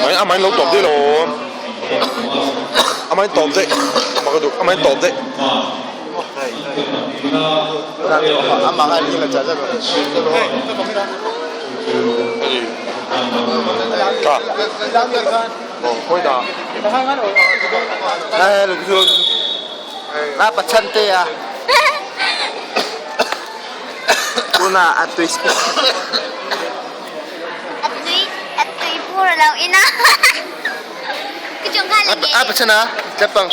Mai a mai lo tawp daih lo a mai tawp daih amah ka duh a mai tawp daih. Tuna a tui A tui a tui bur a lo in a Ka chung kha la nge. A pachana tlapang.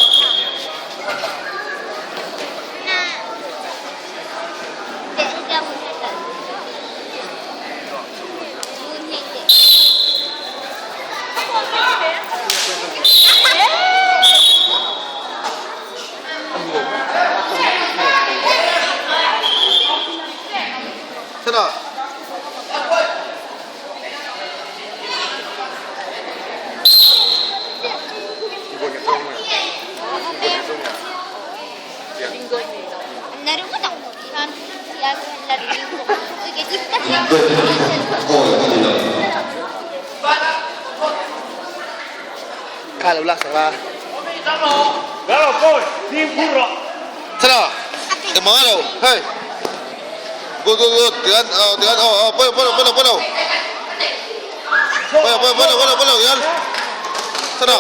Thana. Kha lo lak sak la. Thana. Engmah lo. Hey. Good good good tian tian oh oh pawilo pawilo pawilo pawilo pawilo pawilo pawilo pawilo pawilo tian thana.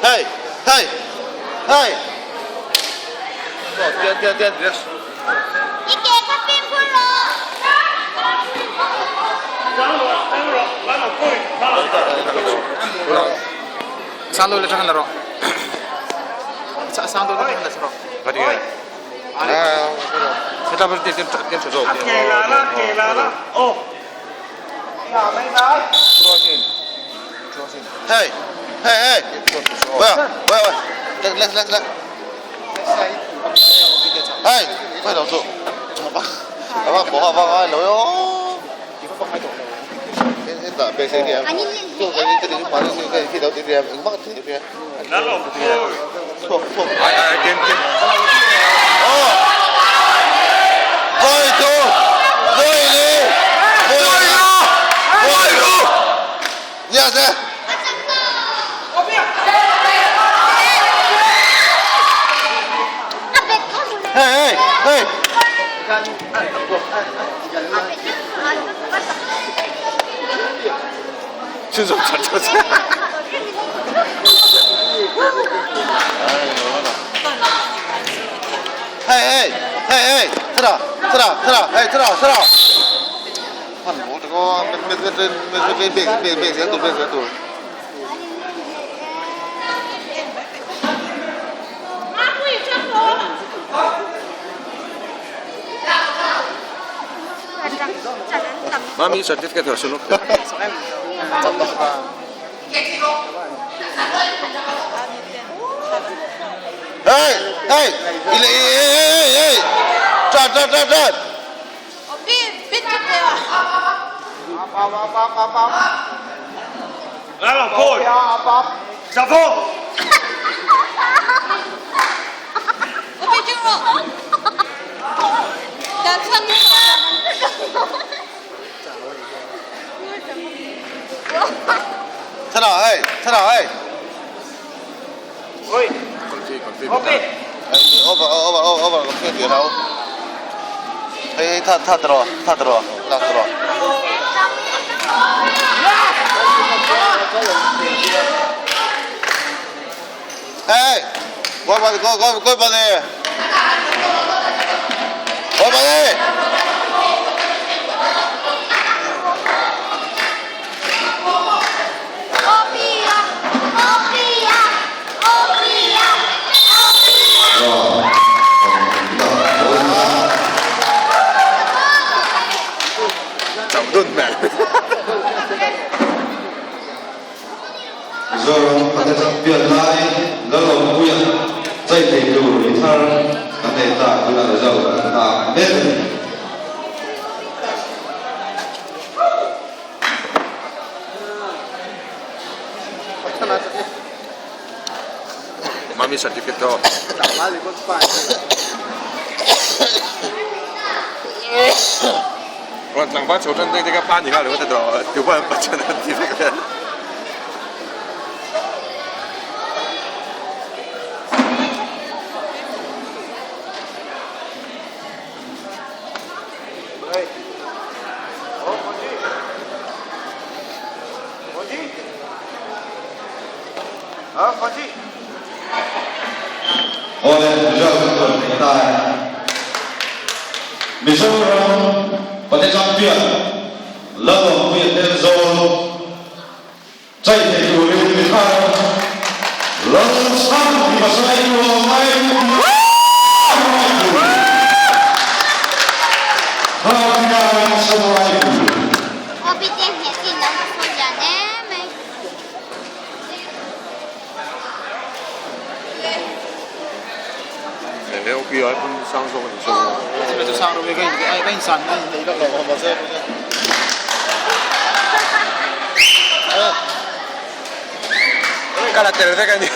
Hey hey hey. Tian tian tian tian. Sang deuh le ṭha la rawh. Sang deuh le ṭha la rawh. Ka ti nge. Heta pawh tin tin ṭha zawk. Hey hey hey. Where where where. Left left left. Hey, quay đầu tụ. Các bạn bỏ vào ai lỗi ô. Ai ai kim kim. Chhunzawm chat chat. Hey hey hey hey thra thra thra hey thra thra Mami certificate ka sunok. Hey hey hey hey hey tra tra tra tra 来了，过，小峰。我被进入。两千多。 Thế nào hey thế nào hey over over over over cái đâu hey tha tha 들어 tha 들어 나 들어 hey coi vào coi coi coi vào đi coi vào đi Chau dun mẹ. Mizoram a champion lai Lalawmpuia chai thei tur mi thar kan nei ta tunah result kan ta mek a ni. Mami certificate ka. Tlangval chho tan te ka pa ni nghal ringawt a tawh tu pawh an pachan an ti vek vel. Awle result kan rawn nei ta e. Mizoram Pate Champion Lalawmpuia Thenzawl chai thei turin mi thar Lalchhanhima Ka la tel vek a ni.